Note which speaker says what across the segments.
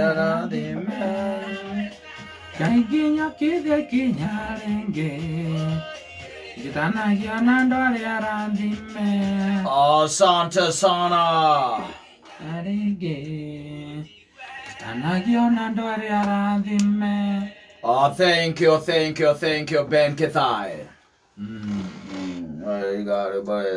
Speaker 1: Arathime Ngai nginya kĩthia kinya rĩngĩ Njĩtanagia na andũ arĩa arathime.
Speaker 2: Asante sana.
Speaker 1: Na rĩngĩ Njĩtanagia na andũ arĩa arathime.
Speaker 2: Oh, thank you, thank you, thank you, Ben Kithai.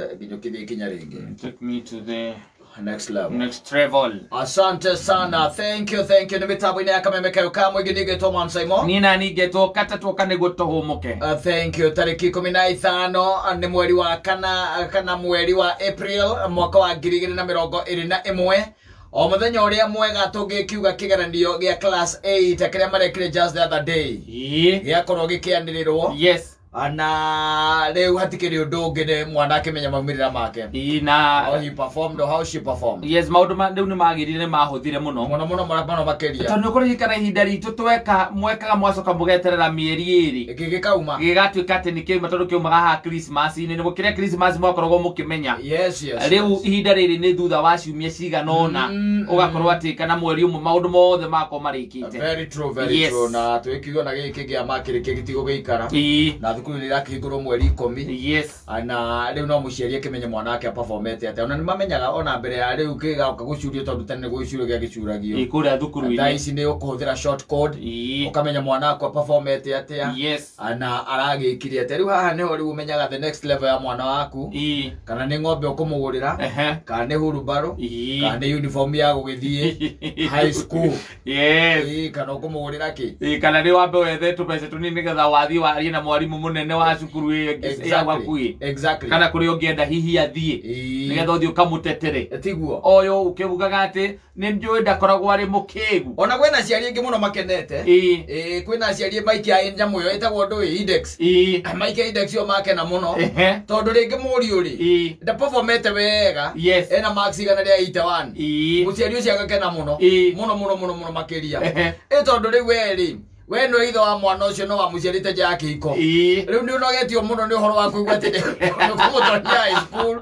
Speaker 2: Nginya kinya rĩngĩ.
Speaker 1: Take me to the
Speaker 2: Next level.
Speaker 1: next level.
Speaker 2: Asante sana. Thank you, thank you. Nĩ mĩtambo-inĩ ya kameme kayo ka mũingĩ ningĩtwo Man Simon.
Speaker 1: Niĩ na ningĩtwo kata tuoka nĩguo tũhũmũke.
Speaker 2: Thank you. Tarĩki 15 nĩ mweri wa kana mweri wa April mwaka wa 2021. O mũthenya ũrĩa mwega tũngĩkiuga kĩgeranio gĩa class 8 kĩrĩa marekire just the other day
Speaker 1: Ĩĩ.
Speaker 2: gĩakorwo gĩkĩanĩrĩrwo.
Speaker 1: Yes.
Speaker 2: Na rĩu hatikĩrĩ ũndũ ũngĩ nĩ mwana akĩmenya maumĩrĩra make.
Speaker 1: Ĩĩ na
Speaker 2: How he performed or how she performed.
Speaker 1: Yes, maũndũ rĩu nĩ magĩrire nĩ mahũthire mũno.
Speaker 2: Mũno mũno mũno mũno makĩria.
Speaker 1: Tondũ nĩ ũkũririkana ihinda ritũ tweka mwekaga mwacoka mũgeterera mĩeri ĩrĩ.
Speaker 2: Gĩgĩkauma.
Speaker 1: Gĩgatuĩka atĩ nĩ kĩauma tondũ kĩaumaga haha Christmas-inĩ. Nĩguo kĩrĩa Christmas mwakoragwo mũkĩmenya.
Speaker 2: Yes, yes.
Speaker 1: Rĩu ihinda rĩrĩ nĩ thutha wa ciumia cigana ũna ũgakorwo atĩ kana mweri ũmwe maũndũ mothe makorwo marĩkĩte.
Speaker 2: Very true, very
Speaker 1: Yes.
Speaker 2: true. Na twĩkiuga na gĩkĩ kĩa makĩrĩ gĩtigũgĩikara.
Speaker 1: Ĩĩ.
Speaker 2: Na thukuru nĩ irakĩhingũrwo mweri 10.
Speaker 1: Yes.
Speaker 2: Na rĩu no mũciari akĩmenye mwana wake aperformete atĩa. Ona nĩ mamenyaga ona mbere ya rĩu kĩgoka gũcurio tondũ tene nĩ gũcurio gĩagĩcuragio.
Speaker 1: Ĩĩ kũrĩa thukuru-inĩ.
Speaker 2: Thaa ici nĩ ũkũhũthĩra short code.
Speaker 1: Ĩĩ.
Speaker 2: Ũkamenya mwana waku aperformete atĩa.
Speaker 1: Yes.
Speaker 2: Na aragĩkire atĩa. Rĩu haha nĩho rĩu ũmenyaga the next level ya mwana waku.
Speaker 1: Ĩĩ.
Speaker 2: Kana nĩ ng'ombe ũkũmũgũrĩra.
Speaker 1: Ehe.
Speaker 2: Kana nĩ hurumbarũ.
Speaker 1: Ĩĩ.
Speaker 2: Kana nĩ uniform ya gũgĩthiĩ high school.
Speaker 1: Yes.
Speaker 2: Ĩĩ, kana ũkũmũgũrĩra kĩ?
Speaker 1: Ĩĩ, kana nĩ wambe wethe tũbeca tũnini nĩgetha wathiĩ warie na mwarimũ mũnene wa cukuru ĩyo ĩngĩ ya gwakuhĩ.
Speaker 2: Exactly.
Speaker 1: Kana kũrĩa ũngĩenda hihi athiĩ.
Speaker 2: Ĩĩ.
Speaker 1: Nĩgetha ũthiĩ ũkamũtetere.
Speaker 2: Tiguo.
Speaker 1: Ũyũ ũkĩugaga atĩ nĩ njũĩ ndakoragwo arĩ mũkĩgu.
Speaker 2: Ona kwĩna aciari aingĩ mũno makenete.
Speaker 1: Ĩĩ.
Speaker 2: Ĩĩ, kwĩna aciari maikia nyamũ ĩyo ĩtagwo ndũĩ index.
Speaker 1: Ĩĩ.
Speaker 2: Maikia index ĩyo makena mũno.
Speaker 1: Ehe.
Speaker 2: Tondũ rĩngĩ mũriũ rĩ,
Speaker 1: Ĩĩ.
Speaker 2: ndaperformete wega.
Speaker 1: Yes.
Speaker 2: Ena marks 181.
Speaker 1: Ĩĩ.
Speaker 2: Mũciari ũcio agakena mũno.
Speaker 1: Ĩĩ.
Speaker 2: Mũno mũno mũno mũno makĩria.
Speaker 1: Ehe.
Speaker 2: Ĩ tondũ rĩu we rĩ, we nĩwe ithe wa mwana ũcio no wamũciarĩte nja ya kĩhiko.
Speaker 1: Ĩĩ.
Speaker 2: Rĩu nĩ ũnogetio mũno nĩ ũhoro wa kũigua atĩ nĩ kũmũtonyia high school.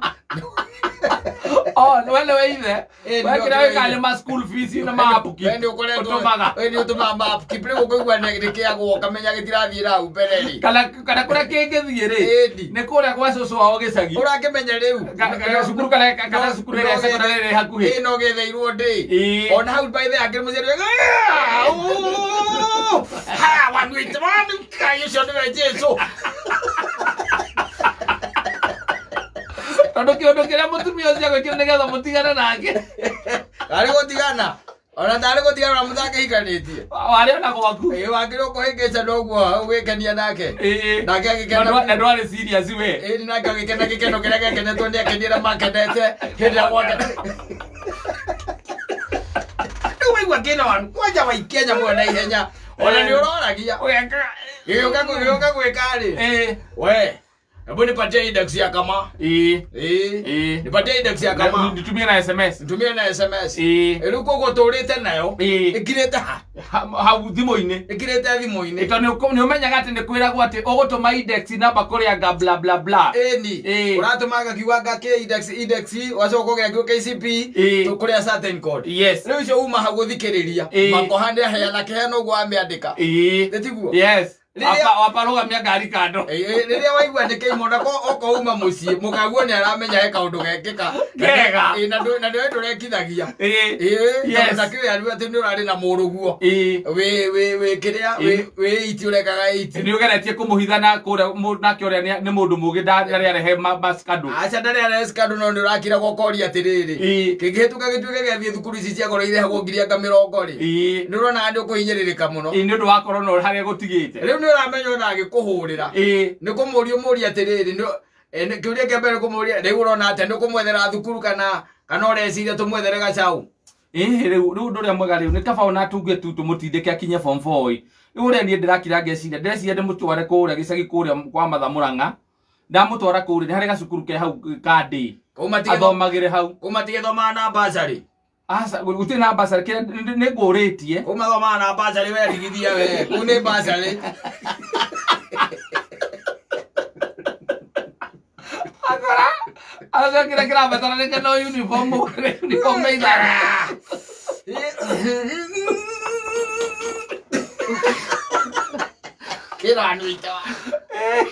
Speaker 1: Oh, nĩwe nĩwe ithe.
Speaker 2: Ĩĩ,
Speaker 1: We
Speaker 2: nĩwe
Speaker 1: kĩrĩa
Speaker 2: nĩwe
Speaker 1: wĩkaga
Speaker 2: ithe.
Speaker 1: nĩ ma school fees na ma upkeep.
Speaker 2: We nĩ ũkoretwo
Speaker 1: Ũtũmaga.
Speaker 2: we nĩ ũtũmaga ma upkeep rĩu ũkũigua nĩ kĩagwo ũkamenya gĩtirathiĩ na hau mbere rĩ.
Speaker 1: Kana kũrĩa kĩngĩthiĩ rĩ,
Speaker 2: Ĩni.
Speaker 1: nĩ kũrĩa gwa cũcũ wao gĩcagi.
Speaker 2: Ũrakĩmenya rĩu.
Speaker 1: Kana cukuru kana cukuru ĩrĩa secondary ĩrĩ hakuhĩ.
Speaker 2: Ĩĩ, no gĩtheirwo ndĩ.
Speaker 1: Ĩĩ.
Speaker 2: Ona hau by the way akĩrĩ mũciari wega, ha, 181, Ngai ũcio nĩwe Jesũ.
Speaker 1: Tondũ kĩũndũ kĩrĩa mũtumia ũcio agwĩkire nĩgetha mũtigane nake.
Speaker 2: Arĩ gũtigana. Ona tarĩ gũtigana na mũtakĩhikanĩtie.
Speaker 1: Warĩ ona gwaku.
Speaker 2: Ĩĩ, wakĩrĩ ũkũhĩngĩca noguo ũgĩkenia nake.
Speaker 1: Ĩĩ.
Speaker 2: Nake agĩkena.
Speaker 1: Na ndwarĩ serious we.
Speaker 2: Ĩĩ, nake agĩkena gĩkeno kĩrĩa gĩakenetwo nĩ akenire makenete hĩndĩ ĩrĩa mwakena. Rĩu waigua kĩna wanu kwanja waikia nyamũ ĩyo na ihenya. Ona nĩ ũroragia.
Speaker 1: Ũgeka.
Speaker 2: Gĩgĩũka gwĩka rĩ.
Speaker 1: Ĩĩ.
Speaker 2: We, hebu nipatie index ya kama.
Speaker 1: Ĩĩ.
Speaker 2: Ĩĩ.
Speaker 1: Ĩĩ.
Speaker 2: Nipatie index ya kama.
Speaker 1: Nitumie na SMS.
Speaker 2: Nitumie na SMS.
Speaker 1: Ĩĩ.
Speaker 2: Rĩu koguo tũrĩte nayo.
Speaker 1: Ĩĩ.
Speaker 2: Ĩkirĩte ha?
Speaker 1: Hau thimũ-inĩ.
Speaker 2: Ĩkirĩte thimũ-inĩ.
Speaker 1: Tondũ nĩ ũmenyaga atĩ nĩ kwĩragwo atĩ ũgũtũma index namba kũrĩa nga bla bla bla.
Speaker 2: Ĩni.
Speaker 1: Ĩĩ.
Speaker 2: Ũratũma gakiuga nga K index index ũgacoka ũkogera kiugo KCP
Speaker 1: Ĩĩ.
Speaker 2: tũkũrĩa certain code.
Speaker 1: Yes.
Speaker 2: Rĩu icio uma hau gũthikĩrĩria.
Speaker 1: Ĩĩ.
Speaker 2: Makoha nĩ aheana kĩheano ũguo amĩandĩka.
Speaker 1: Ĩĩ.
Speaker 2: Nĩ tiguo?
Speaker 1: Yes.
Speaker 2: Rĩrĩa-
Speaker 1: Wapa rũgamia ngari kando.
Speaker 2: Ĩĩ, rĩrĩa waigua nĩ kĩimo na okouma mũciĩ mũkaguo nĩ aramenya he kaũndũ gekĩka.
Speaker 1: Kega.
Speaker 2: Ĩĩ, na ndũĩ ndũrekithagia.
Speaker 1: Ĩĩ.
Speaker 2: Ĩĩ,
Speaker 1: Yes.
Speaker 2: tondũ ndakĩũĩ arĩ atĩ nĩ ũrarĩ na mũrũguo.
Speaker 1: Ĩĩ.
Speaker 2: Wĩ kĩrĩa, wĩ iti ũrekaga iti.
Speaker 1: Nĩ ũgeretie kũmũhitha na kũrĩa nake ũrĩa nĩ mũndũ mũũgĩ ndarĩ arehe mascandal.
Speaker 2: Aca ndarĩ arehe scandal no nĩ ũrakira gũkoria atĩrĩrĩ.
Speaker 1: Ĩĩ.
Speaker 2: Kĩngĩhĩtũka gĩtuĩke gĩathiĩ thukuru ici cia goro irehagwo ngiri anga mĩrongo rĩ.
Speaker 1: Ĩĩ.
Speaker 2: Nĩ ũrona nĩ ũkũhinyĩrĩrĩka mũno.
Speaker 1: Ĩĩ, nĩ ũndũ wa corona harĩa gũtigĩte.
Speaker 2: Rĩu nĩ ũramenya ona agĩkũhũrĩra.
Speaker 1: Ĩĩ.
Speaker 2: Nĩ kũmũria ũmũrie atĩrĩrĩ, kĩũria kĩa mbere kũmũria, rĩu ũrona atĩa nĩ ũkũmwethera thukuru kana ũreciria tũmwethere gacaũ?
Speaker 1: Ĩĩ, rĩu ũndũ ũrĩa mwega rĩu nĩ kaba ona tunge tu tũmũtindĩke akinye form 4 ĩ. Rĩu ũrĩa niĩ ndĩrakira ngeciria, ndĩreciria ndĩmũtware kũrĩa gĩcagi kũrĩa kwa Matha Mũrang'a. Ndamũtwara kũrĩa nĩ harĩ gacukuru ke hau ka ndĩ. Athomagĩre hau.
Speaker 2: Kũu matigĩthomaga na bursary.
Speaker 1: Aca, gũtirĩ na bursary, kĩrĩa nĩ ngũrĩtie.
Speaker 2: Kũu mathomaga na bursary we rigithia we. Kũu nĩ bursary.
Speaker 1: Akora, aca kĩrĩa kĩrabatara nĩ no uniform, uniform ithano.
Speaker 2: Kĩranuita.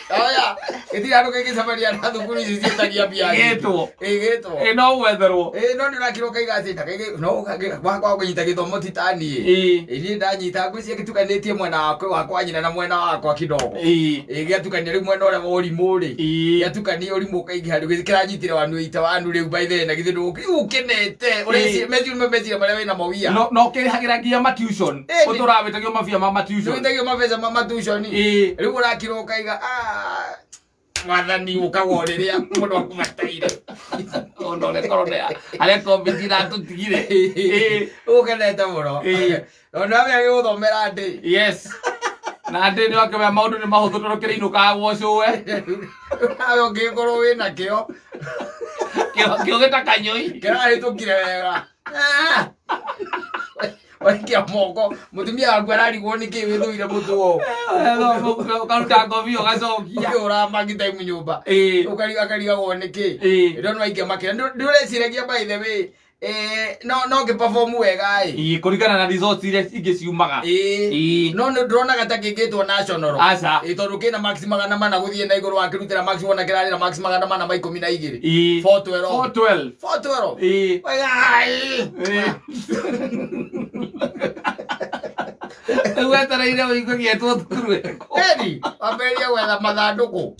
Speaker 2: Oya, gĩtirĩ handũ kĩngĩcemania na thukuru ici ciĩtagia mbia nyingĩ.
Speaker 1: Gĩtwo.
Speaker 2: Ĩ gĩtwo.
Speaker 1: Ĩ no wetherwo.
Speaker 2: Ĩ no nĩ ũrakĩrwo ũkaiga atĩ no wakwa kũnyita gĩthomo ti ta niĩ.
Speaker 1: Ĩ.
Speaker 2: Ĩ niĩ ndanyita ngwĩciria gĩtukanĩtie mwena wakwa wa kwa nyina na mwena wakwa kidogo.
Speaker 1: Ĩ.
Speaker 2: Ĩ gĩatukania rĩu mwena ũrĩa wa ũrimũ rĩ.
Speaker 1: Ĩ.
Speaker 2: Gĩatukania ũrimũ ũkaingĩha rĩu kĩranyitire wanu ita wanu rĩu by the way na githĩ ndũkenete. Ũreciria meciria meciria marĩa wĩna mawia.
Speaker 1: No no kĩrĩhagĩra nginya ma tuition.
Speaker 2: Ĩ,
Speaker 1: Ũtũraga wĩtagio mabia ma tuition.
Speaker 2: Nĩwĩtagio mabeca ma matuition.
Speaker 1: Ĩ.
Speaker 2: Rĩu ũrakirwo ũkaiga mwathani ũkagwo rĩrĩa mũndũ akũbataire.
Speaker 1: Ona ũrĩa korona arĩa covid iratũtigire. Ĩ.
Speaker 2: Ũkenete mũno.
Speaker 1: Ĩ.
Speaker 2: Tondũ nĩwamenya gĩgũthomera ndĩ.
Speaker 1: Yes. Na ndĩ nĩ wakĩmenya maũndũ nĩ mahũthũ tondũ kĩrĩinũkaga gwocũwe.
Speaker 2: Nawe ũngĩgĩkorwo wĩna kĩo
Speaker 1: Kĩo gĩta kanyũi.
Speaker 2: kĩrahĩtũkire wega. Waikia moko mũtumia waku ararigwo nĩkĩ wĩthũire mũtwe
Speaker 1: Ũkaruta ngobi ũgacokia.
Speaker 2: ũkĩhũraga magi time nyũmba.
Speaker 1: Ĩ.
Speaker 2: Ũkarigagwo nĩkĩ.
Speaker 1: Ĩ.
Speaker 2: Rĩu nĩwaikia makĩra ndũreciragia by the way no no ngĩperform wega ĩ.
Speaker 1: Ĩ kũringana na results iria ingĩ ciumaga.
Speaker 2: Ĩ.
Speaker 1: Ĩ.
Speaker 2: No nĩ ndĩronaga ta kĩngĩtwo national.
Speaker 1: Aca.
Speaker 2: Ĩ tondũ kĩna max 400 gũthiĩ na igũrũ wakĩrutĩra max wona kĩrarĩra max 412.
Speaker 1: Ĩ.
Speaker 2: 412.
Speaker 1: 412.
Speaker 2: 412.
Speaker 1: Ĩ.
Speaker 2: Wega.
Speaker 1: Ĩ. Rĩu wetereire ũigue gĩetwo thukuru ĩrĩkũ.
Speaker 2: Eni, wambĩrĩrie gwetha mathandũkũ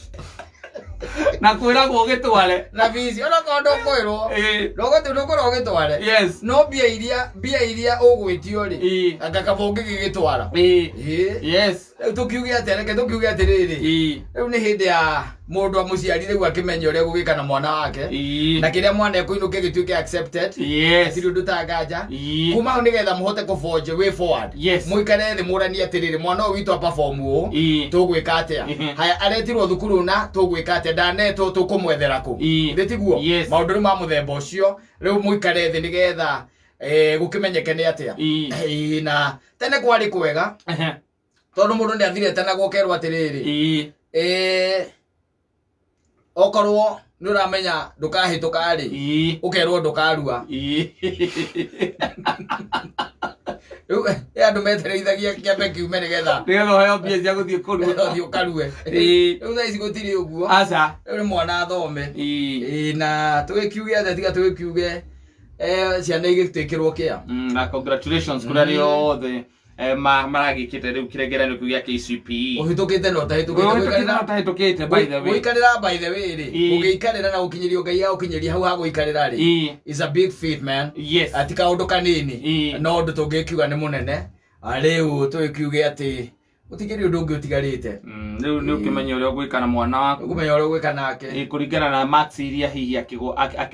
Speaker 1: Na kwĩragwo ũgĩtware.
Speaker 2: na bici onakorwo ndũkwĩrwo.
Speaker 1: Ĩ.
Speaker 2: Ndũgũkorwo ũgĩtware.
Speaker 1: Yes.
Speaker 2: No mbia iria ũgwĩtio rĩ.
Speaker 1: Ĩ.
Speaker 2: Anga kaba ũngĩgĩgĩtwara.
Speaker 1: Ĩ.
Speaker 2: Ĩ.
Speaker 1: Yes.
Speaker 2: Rĩu tũkiuge atĩa, reke tũkiuge atĩrĩrĩ.
Speaker 1: Ĩ.
Speaker 2: Rĩu nĩ hĩndĩ ya mũndũ amũciari rĩu akĩmenya ũrĩa gũgĩka na mwana wake.
Speaker 1: Ĩ.
Speaker 2: Na kĩrĩa mwana ekũinũkia gĩtuĩke accepted.
Speaker 1: Yes.
Speaker 2: Hatirĩ ũndũ ta nganja.
Speaker 1: Ĩ.
Speaker 2: Kuma hau nĩgetha mũhote kũforge way forward.
Speaker 1: Yes.
Speaker 2: Mũikare thĩ mũranie atĩrĩrĩ mwana ũyũ witũ aperform ũũ.
Speaker 1: Ĩ.
Speaker 2: Tũgwĩka atĩa?
Speaker 1: Mhm.
Speaker 2: Haya aretirwo thukuru na tũgwĩka atĩa? Ndanetwo tũkũmwethera kũ?
Speaker 1: Ĩ.
Speaker 2: Thĩ tiguo?
Speaker 1: Yes.
Speaker 2: Maũndũ rĩu ma mũthemba ũcio rĩu mũikare thĩ nĩgetha gũkĩmenyeke nĩ atĩa.
Speaker 1: Ĩ.
Speaker 2: Ĩ, na tene kwarĩ kwega
Speaker 1: Ehe.
Speaker 2: tondũ mũndũ nĩ athire tene gũkerwo atĩrĩrĩ
Speaker 1: Ĩ.
Speaker 2: Okorwo nĩ ũramenya ndũkahĩtũka rĩ
Speaker 1: Ĩ.
Speaker 2: ũkerwo ndũkarua.
Speaker 1: Ĩ.
Speaker 2: Rĩu andũ metereithagia kĩambe kiume nĩgetha
Speaker 1: Nĩgetha ũheo mbia cia gũthiĩ kũrua.
Speaker 2: ũthiĩ ũkarue.
Speaker 1: Ĩ.
Speaker 2: Rĩu thaa ici gũtirĩ ũguo.
Speaker 1: Aca.
Speaker 2: Rĩu nĩ mwana athome.
Speaker 1: Ĩ.
Speaker 2: Ĩ, na tũgĩkiuge atĩa tiga tũgĩkiuge ciana igĩtwĩkĩrwo kĩa.
Speaker 1: Na congratulations kũrĩ arĩa othe maragĩkĩte rĩu kĩrengeranio kĩu gĩa KCPE.
Speaker 2: Ũhĩtũkĩte na ũtahĩtũkĩte.
Speaker 1: Ũhĩtũkĩte na ũtahĩtũkĩte by the way.
Speaker 2: Gũikarĩra by the way rĩ
Speaker 1: Ĩ.
Speaker 2: ũngĩikarĩra na gũkinyĩrio Ngai agũkinyĩria hau ha gũikarĩra rĩ
Speaker 1: Ĩ.
Speaker 2: is a big feat man.
Speaker 1: Yes.
Speaker 2: Ati kaũndũ kanini
Speaker 1: Ĩ.
Speaker 2: no ũndũ tũngĩkiuga nĩ mũnene. Rĩu tũgĩkiuge atĩ gũtikĩrĩ ũndũ ũngĩ ũtigarĩte.
Speaker 1: Rĩu nĩ ũkĩmenya ũrĩa ũgwĩka na mwana waku.
Speaker 2: Ũkũmenya ũrĩa ũgwĩka nake.
Speaker 1: Ĩ, kũringana na marks iria hihi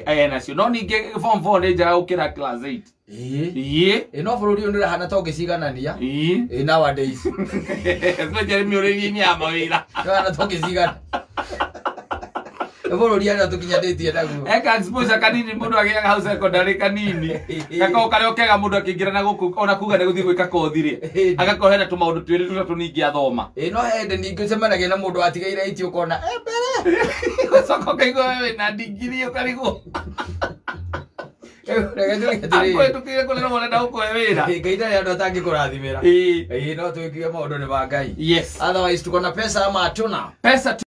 Speaker 1: enacio no ningĩ form 4 nĩ njega gũkĩra class 8.
Speaker 2: Ĩ.
Speaker 1: Ĩ.
Speaker 2: Ĩ no bũrũri ũyũ nĩ ũrahana ta ũngĩciganania.
Speaker 1: Ĩ.
Speaker 2: Ĩ nowadays.
Speaker 1: Especially mĩũrĩrie-inĩ ya mawĩra.
Speaker 2: Ũrahana ta ũngĩcigana. Nĩ bũrũri arĩa tũkinyanĩtie naguo.
Speaker 1: Eka exposure kanini mũndũ agĩaga hau secondary kanini gakorwo karĩa kega mũndũ akĩingĩra na gũkũ ona kuga nĩ gũthiĩ gwĩka kothi rĩ
Speaker 2: Ĩ.
Speaker 1: agakorwo hena tũmaũndũ twĩrĩ tũtatũ ningĩ athoma.
Speaker 2: Ĩ no hĩndĩ ningĩ ũcemanagia na mũndũ watigaire iti ũkona mbere.
Speaker 1: Ũgacoka ũkaigua we wĩna ndigiri ũkarigwo.
Speaker 2: Rĩu reke tuge atĩrĩrĩ.
Speaker 1: Akwĩtũkĩire kũrĩa ũrenda gũkũhe wĩra.
Speaker 2: Ĩ, Ngai ndarĩ andũ atangĩkũrathimĩra.
Speaker 1: Ĩ.
Speaker 2: Ĩ no twĩkiuge maũndũ nĩ ma Ngai.
Speaker 1: Yes.
Speaker 2: Otherwise tuko na pesa ama hatuna?
Speaker 1: Pesa.